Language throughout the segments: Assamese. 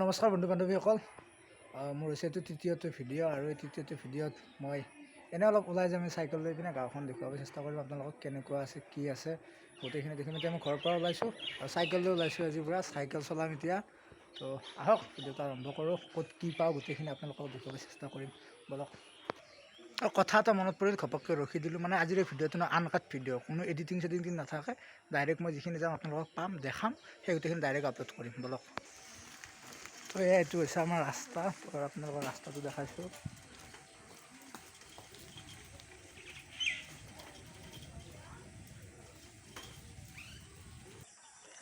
নমস্কাৰ বন্ধু বান্ধৱীসকল, মোৰ হৈছে এইটো তৃতীয়টো ভিডিঅ' আৰু এই তৃতীয়টো ভিডিঅ'ত মই এনেই অলপ ওলাই যাম চাইকেল লৈ পিনে গাঁওখন দেখুৱাব চেষ্টা কৰিম আপোনালোকক, কেনেকুৱা আছে কি আছে গোটেইখিনি দেখিম। এতিয়া মই ঘৰৰ পৰা ওলাইছোঁ আৰু চাইকেল লৈ ওলাইছোঁ, আজি পূৰা চাইকেল চলাম এতিয়া। তো আহক ভিডিঅ'টো আৰম্ভ কৰোঁ, ক'ত কি পাওঁ গোটেইখিনি আপোনালোকক দেখুৱাব চেষ্টা কৰিম, ব'লক। আৰু কথা এটা মনত পৰিল, ঘপককৈ ৰখি দিলোঁ, মানে আজিৰ এই ভিডিঅ'টো ন আনকাট ভিডিঅ', কোনো এডিটিং চেডিটিং নাথাকে, ডাইৰেক্ট মই যিখিনি যাম আপোনালোকক পাম দেখাম, সেই গোটেইখিনি ডাইৰেক্ট আপলোড কৰিম, ব'লক। তো এয়া এইটো হৈছে আমাৰ ৰাস্তা, তো আপোনালোকৰ ৰাস্তাটো দেখাইছোঁ।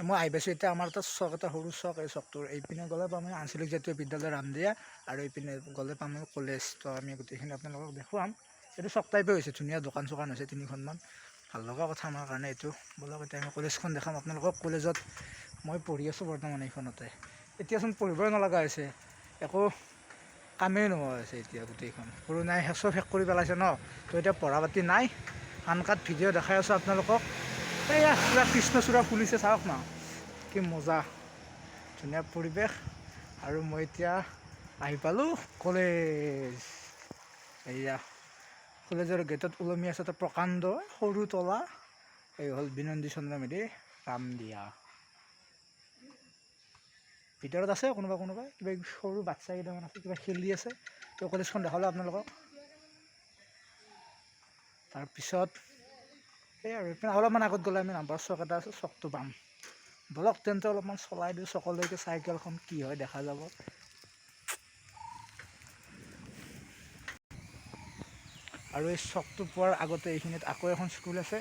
মই আহি পাইছোঁ এতিয়া আমাৰ এটা চক, এটা সৰু চক, এই চকটোৰ এইপিনে গ'লে পাম আমি আঞ্চলিক জাতীয় বিদ্যালয় ৰামদিয়া, আৰু এইপিনে গ'লে পাম আমি কলেজ। তো আমি গোটেইখিনি আপোনালোকক দেখুৱাম। এইটো চক টাইপে হৈছে, ধুনীয়া দোকান চোকান হৈছে তিনিখনমান, ভাল লগা কথা আমাৰ কাৰণে এইটো। ব'লক এতিয়া আমি কলেজখন দেখাম আপোনালোকক। কলেজত মই পঢ়ি আছোঁ বৰ্তমান এইখনতে, এতিয়াচোন পঢ়িবই নলগা হৈছে, একো কামেই নোহোৱা হৈছে এতিয়া, গোটেইখন কৰোণাই চব শেষ কৰি পেলাইছে ন। তো এতিয়া পঢ়া পাতি নাই, আনকাট ভিডিঅ' দেখাই আছোঁ আপোনালোকক। এইয়া পূৰা কৃষ্ণচূড়া ফুলিছে, চাওক না কি মজা, ধুনীয়া পৰিৱেশ। আৰু মই এতিয়া আহি পালোঁ কলেজ। এইয়া কলেজৰ গেটত ওলমি আছে এটা প্ৰকাণ্ড সৰু তলা, এই হ'ল বিনন্দী চন্দ্ৰ মেধি ৰামদিয়া। ভিতৰত আছে কোনোবা কোনোবা কিবা সৰু বাচ্ছা কেইটামান আছে, কিবা খেলি আছে। তো কলেজখন দেখালোঁ আপোনালোকক। তাৰপিছত এই আৰু এইপিনে অলপমান আগত গ'লে আমি নাম্বাৰ চক এটা আছে, চকটো পাম। ব'লক তেন্তে অলপমান চলাই দিওঁ চকলৈকে চাইকেলখন, কি হয় দেখা যাব। আৰু এই চকটো পোৱাৰ আগতে এইখিনিত আকৌ এখন স্কুল আছে,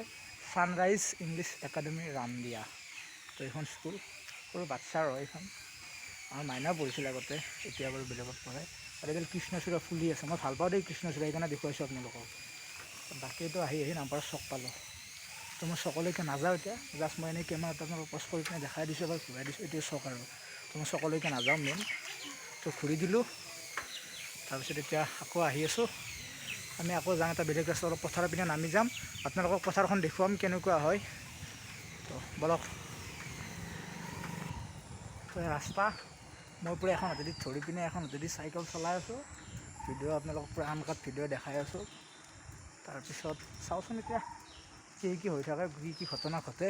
ছানৰাইজ ইংলিছ একাডেমি ৰামদিয়া। তো এইখন স্কুল সৰু বাচ্ছাৰ হয় এইখন, আমাৰ মাইনাও পঢ়িছিল আগতে, এতিয়া বাৰু বেলেগত পঢ়ে। আৰু এইডাল কৃষ্ণচূড়া ফুলি আছে, মই ভাল পাওঁ দেই কৃষ্ণচূড়া, সেইকাৰণে দেখুৱাইছোঁ আপোনালোকক। বাকীটো আহি আহি নাম্বাৰ চক পালোঁ। তো মই চকলৈকে নাযাওঁ এতিয়া, জাষ্ট মই এনেই কেমেৰাটো আপোনালোকক পজ কৰি পিনে দেখাই দিছোঁ, এবাৰ ঘূৰাই দিছোঁ, এইটোৱে চক আৰু। তো মই চকলৈকে নাযাওঁ মেইন, তো ঘূৰি দিলোঁ। তাৰপিছত এতিয়া আকৌ আহি আছোঁ, আমি আকৌ যাম এটা বেলেগ ৰাস্তা, অলপ পথাৰৰ পিনে নামি যাম, আপোনালোকক পথাৰখন দেখুৱাম কেনেকুৱা হয়। তো ব'লক। তো ৰাস্তা মই পূৰা এখন হাতেদি ধৰি পিনে এখন হাতেদি চাইকেল চলাই আছোঁ, ভিডিঅ' আপোনালোকক পূৰা আনকাট ভিডিঅ' দেখাই আছোঁ। তাৰপিছত চাওঁচোন এতিয়া কি কি হৈ থাকে, কি কি ঘটনা ঘটে,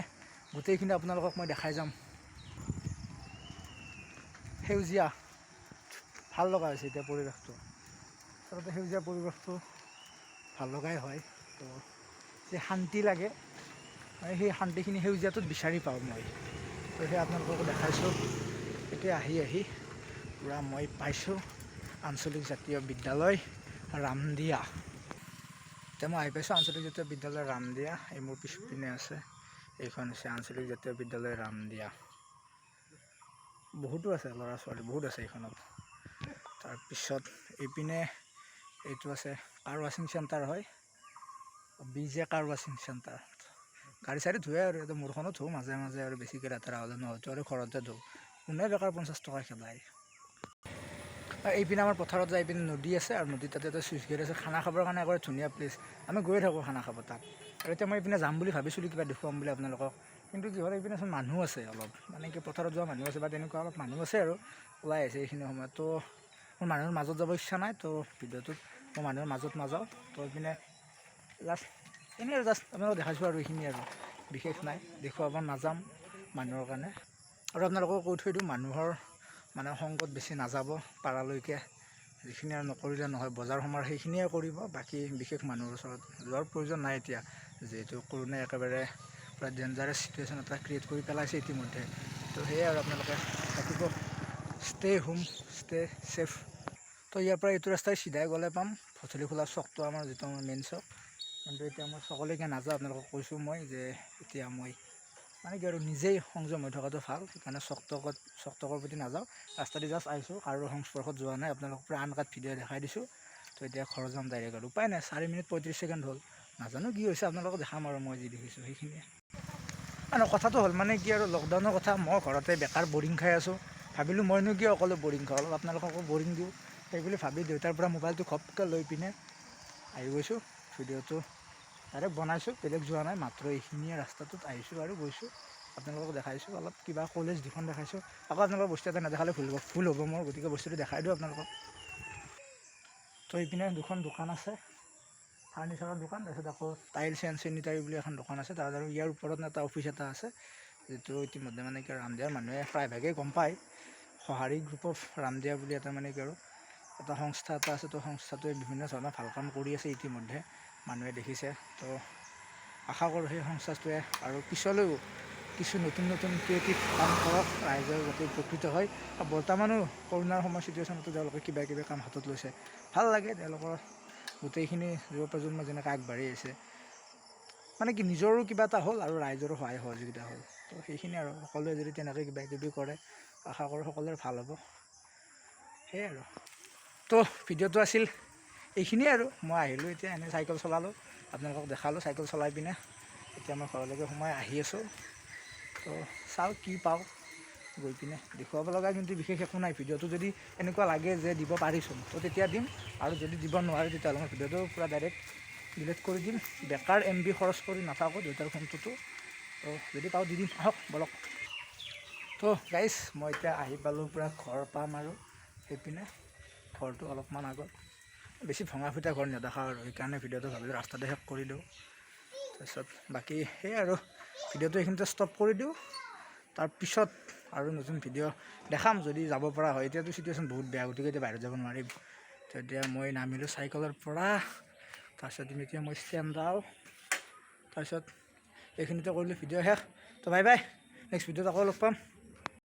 গোটেইখিনি আপোনালোকক মই দেখাই যাম। সেউজীয়া ভাল লগা হৈছে এতিয়া পৰিৱেশটো, আচলতে সেউজীয়া পৰিৱেশটো ভাল লগাই হয়। তো যি শান্তি লাগে, সেই শান্তিখিনি সেউজীয়াটোত বিচাৰি পাওঁ মই। তো সেই আপোনালোককো দেখাইছোঁ। এতিয়া আহি আহি পূৰা মই পাইছোঁ আঞ্চলিক জাতীয় বিদ্যালয় ৰামদিয়া। এতিয়া মই আহি পাইছোঁ আঞ্চলিক জাতীয় বিদ্যালয় ৰামদিয়া, এই মোৰ পিছপিনে আছে এইখন হৈছে আঞ্চলিক জাতীয় বিদ্যালয় ৰামদিয়া। বহুতো আছে ল'ৰা ছোৱালী, বহুত আছে এইখনত। তাৰপিছত এইপিনে এইটো আছে কাৰ ৱাশ্বিং চেণ্টাৰ হয়, বি জে কাৰ ৱাশ্বিং চেণ্টাৰ। গাড়ী চাড়ী ধোৱে আৰু, ইয়াতে মোৰখনো ধোওঁ মাজে মাজে আৰু, বেছিকৈ লেতেৰা হ'লে নহয়তো আৰু ঘৰতে ধোওঁ, কোনে বেকাৰ 50 টকা খেদায়। এইপিনে আমাৰ পথাৰত যায় এইপিনে নদী আছে, আৰু নদীত তাতে এটা চুইচ গেট আছে, খানা খাবৰ কাৰণে একেবাৰে ধুনীয়া প্লেচ, আমি গৈয়ে থাকোঁ খানা খাব তাত। আৰু এতিয়া মই এইপিনে যাম বুলি ভাবিছিলোঁ কিবা দেখুৱাম বুলি আপোনালোকক, কিন্তু কি হ'ল এইপিনেচোন মানুহ আছে অলপ, মানে কি পথাৰত যোৱা মানুহ আছে বা তেনেকুৱা অলপ মানুহ আছে আৰু ওলাই আহিছে এইখিনি সময়ত। তো মোৰ মানুহৰ মাজত যাব ইচ্ছা নাই, তো ভিডিঅ'টোত মই মানুহৰ মাজত নাযাওঁ। তো এইপিনে জাষ্ট এনেই আৰু জাষ্ট আপোনালোকক দেখাইছোঁ আৰু এইখিনি, আৰু বিশেষ নাই, দেখুৱাব নাযাম মানুহৰ কাৰণে। আৰু আপোনালোকক কৈ থৈ দিওঁ, মানুহৰ মানে সংগত বেছি নাযাব পাৰালৈকে, যিখিনি আৰু নকৰিলে নহয় বজাৰ সমাৰ সেইখিনিয়ে কৰিব, বাকী বিশেষ মানুহৰ ওচৰত যোৱাৰ প্ৰয়োজন নাই এতিয়া, যিহেতু কৰোণাই একেবাৰে পূৰা ডেঞ্জাৰাছ চিটুৱেশ্যন এটা ক্ৰিয়েট কৰি পেলাইছে ইতিমধ্যে। তো সেয়াই আৰু আপোনালোকে থাকিব, ষ্টে হোম ষ্টে ছেফ। তো ইয়াৰ পৰা এইটো ৰাস্তাই চিধাই গ'লে পাম ভঠেলিখোলা চকটো, আমাৰ যিটো আমাৰ মেইন চক। কিন্তু এতিয়া মই চকলৈকে নাযাওঁ, আপোনালোকক কৈছোঁ মই যে এতিয়া মই মানে কি আৰু নিজেই সংযম হৈ থকাটো ভাল, সেইকাৰণে চকটকৰ প্ৰতি নাযাওঁ, ৰাস্তা দি জাষ্ট আহিছোঁ, কাৰো সংস্পৰ্শত যোৱা নাই, আপোনালোকক পূৰা আনকাট ভিডিঅ' দেখাই দিছোঁ। তো এতিয়া ঘৰ যাম ডাইৰেক্ট আৰু, উপায় নাই, 4 মিনিট 35 ছেকেণ্ড হ'ল, নাজানো কি হৈছে, আপোনালোকক দেখাম আৰু মই যি দেখিছোঁ সেইখিনিয়ে। আৰু কথাটো হ'ল মানে কি আৰু লকডাউনৰ কথা, মই ঘৰতে বেকাৰ বৰিং খাই আছোঁ, ভাবিলোঁ মইনো কিয় অকলে বৰিং খাওঁ, অলপ আপোনালোককো বৰিং দিওঁ, সেইবুলি ভাবি দেউতাৰ পৰা মোবাইলটো ঘপকৈ লৈ পিনে আহি গৈছোঁ, ভিডিঅ'টো ডাইৰেক্ট বনাইছোঁ, বেলেগ যোৱা নাই, মাত্ৰ এইখিনিয়ে ৰাস্তাটোত আহিছোঁ আৰু গৈছোঁ, আপোনালোকক দেখাইছোঁ অলপ কিবা, কলেজ দুখন দেখাইছোঁ। আকৌ আপোনালোকৰ বস্তু এটা নেদেখালে ভুল হ'ব, ভুল হ'ব মোৰ। গতিকে বস্তুটো দেখাই দিওঁ আপোনালোকক। তো এইপিনে দুখন দোকান আছে, ফাৰ্নিচাৰৰ দোকান, তাৰপিছত আকৌ টাইলছ এণ্ড চেনিটাৰী বুলি এখন দোকান আছে তাত। আৰু ইয়াৰ ওপৰত এটা অফিচ এটা আছে, যিটো ইতিমধ্যে মানে কি আৰু ৰামদিয়াৰ মানুহে প্ৰায়ভাগেই গম পায়। সঁহাৰি গ্ৰুপ অফ ৰামদিয়া বুলি এটা মানে কি আৰু এটা সংস্থা এটা আছে। তো সংস্থাটোৱে বিভিন্ন ধৰণৰ ভাল কাম কৰি আছে, ইতিমধ্যে মানুহে দেখিছে। তো আশা কৰোঁ সেই সংস্থাটোৱে আৰু পিছলৈও কিছু নতুন নতুন ক্ৰিয়েটিভ কাম কৰক, ৰাইজৰ যাতে উপকৃত হয়। আৰু বৰ্তমানো কৰোণাৰ সময় চিটুৱেশ্যনতো তেওঁলোকে কিবা কিবি কাম হাতত লৈছে। ভাল লাগে তেওঁলোকৰ গোটেইখিনি যুৱ প্ৰজন্ম যেনেকৈ আগবাঢ়ি আহিছে, মানে কি নিজৰো কিবা এটা হ'ল আৰু ৰাইজৰো সহায় সহযোগিতা হ'ল। তো সেইখিনি আৰু সকলোৱে যদি তেনেকৈ কিবা কিবি কৰে, আশা কৰোঁ সকলোৰে ভাল হ'ব। সেয়াই আৰু। তো ভিডিঅ'টো আছিল এইখিনিয়ে আৰু মই আহিলোঁ, এতিয়া এনেই চাইকেল চলালোঁ, আপোনালোকক দেখালোঁ চাইকেল চলাই পিনে। এতিয়া মই ঘৰলৈকে সোমাই আহি আছোঁ। তো চাওঁ কি পাওঁ গৈ পিনে। দেখুৱাব লগা কিন্তু বিশেষ একো নাই। ভিডিঅ'টো যদি এনেকুৱা লাগে যে দিব পাৰিছোঁ, তো তেতিয়া দিম। আৰু যদি দিব নোৱাৰোঁ, তেতিয়াহ'লে মই ভিডিঅ'টো পূৰা ডাইৰেক্ট ডিলিট কৰি দিম। বেকাৰ এমবি খৰচ কৰি নাথাকোঁ দেউতাৰ ফোনটোতো। তো যদি পাওঁ দি দিম। আহক, ব'লক। তো গাইজ, মই এতিয়া আহি পালোঁ, পূৰা ঘৰ পাম আৰু সেইপিনে ঘৰটো অলপমান আগত। বেছি ভঙা ফুটা ঘৰ নেদেখাওঁ আৰু সেইকাৰণে ভিডিঅ'টো ভাবিলোঁ ৰাস্তাতে শেষ কৰি দিওঁ। তাৰপিছত বাকী সেয়াই আৰু ভিডিঅ'টো এইখিনিতে ষ্টপ কৰি দিওঁ। তাৰপিছত আৰু নতুন ভিডিঅ' দেখাম যদি যাব পৰা হয়। এতিয়াতো চিটুৱেশ্যন বহুত বেয়া, গতিকে এতিয়া বাহিৰত যাব নোৱাৰিম। তো এতিয়া মই নামিলোঁ চাইকেলৰ পৰা। তাৰপিছত এতিয়া মই ষ্টেণ্ড যাওঁ। তাৰপিছত এইখিনিতে কৰিলোঁ ভিডিঅ' শেষ। তো বাই বাই, নেক্সট ভিডিঅ'ত আকৌ লগ পাম।